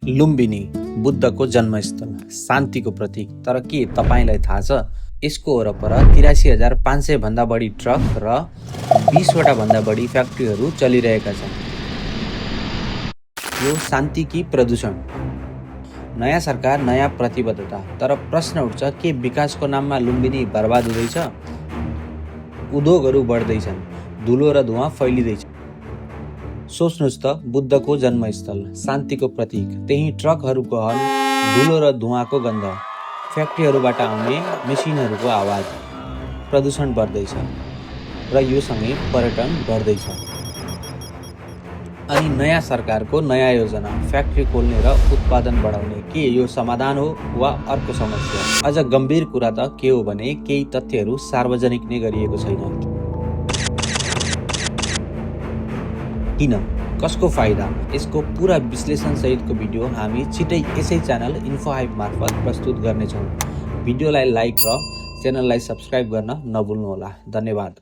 लुम्बिनी बुद्धको जन्मस्थल, शान्तिको प्रतीक। तर के तपाईलाई थाहा छ यसको वरपर 83,500 भन्दा बढी ट्रक र 20 वटा भन्दा बढी फ्याक्ट्रीहरू चलिरहेका छन्। यो शान्ति कि प्रदूषण? नयाँ सरकार, नयाँ प्रतिबद्धता, तर प्रश्न उठ्छ के विकासको नाममा लुम्बिनी बर्बाद हुँदैछ? उद्योगहरू बढ्दैछन्, धुलो र धुवा फैलिँदैछ। सोच्नुहोस् त, बुद्धको जन्मस्थल, शान्तिको प्रतीक, त्यही ट्रकहरूको हर्न, धुलो र धुवाको गन्ध, फ्याक्ट्रीहरूबाट आउने मेसिनहरूको आवाज। प्रदूषण बढ्दैछ र यो सँगै पर्यटन बढ्दैछ। अनि नयाँ सरकारको नयाँ योजना, फ्याक्ट्री खोल्ने र उत्पादन बढाउने। के यो समाधान हो वा अर्को समस्या? अझ गम्भीर कुरा त के हो भने केही तथ्यहरू सार्वजनिक नै गरिएको छैन। किन? कसको फाइदा? यसको पूरा विश्लेषण सहितको भिडियो हामी छिटै यसै च्यानल इन्फोहाइभ मार्फत प्रस्तुत गर्नेछौँ। भिडियोलाई लाइक र च्यानललाई सब्स्क्राइब गर्न नभुल्नुहोला। धन्यवाद।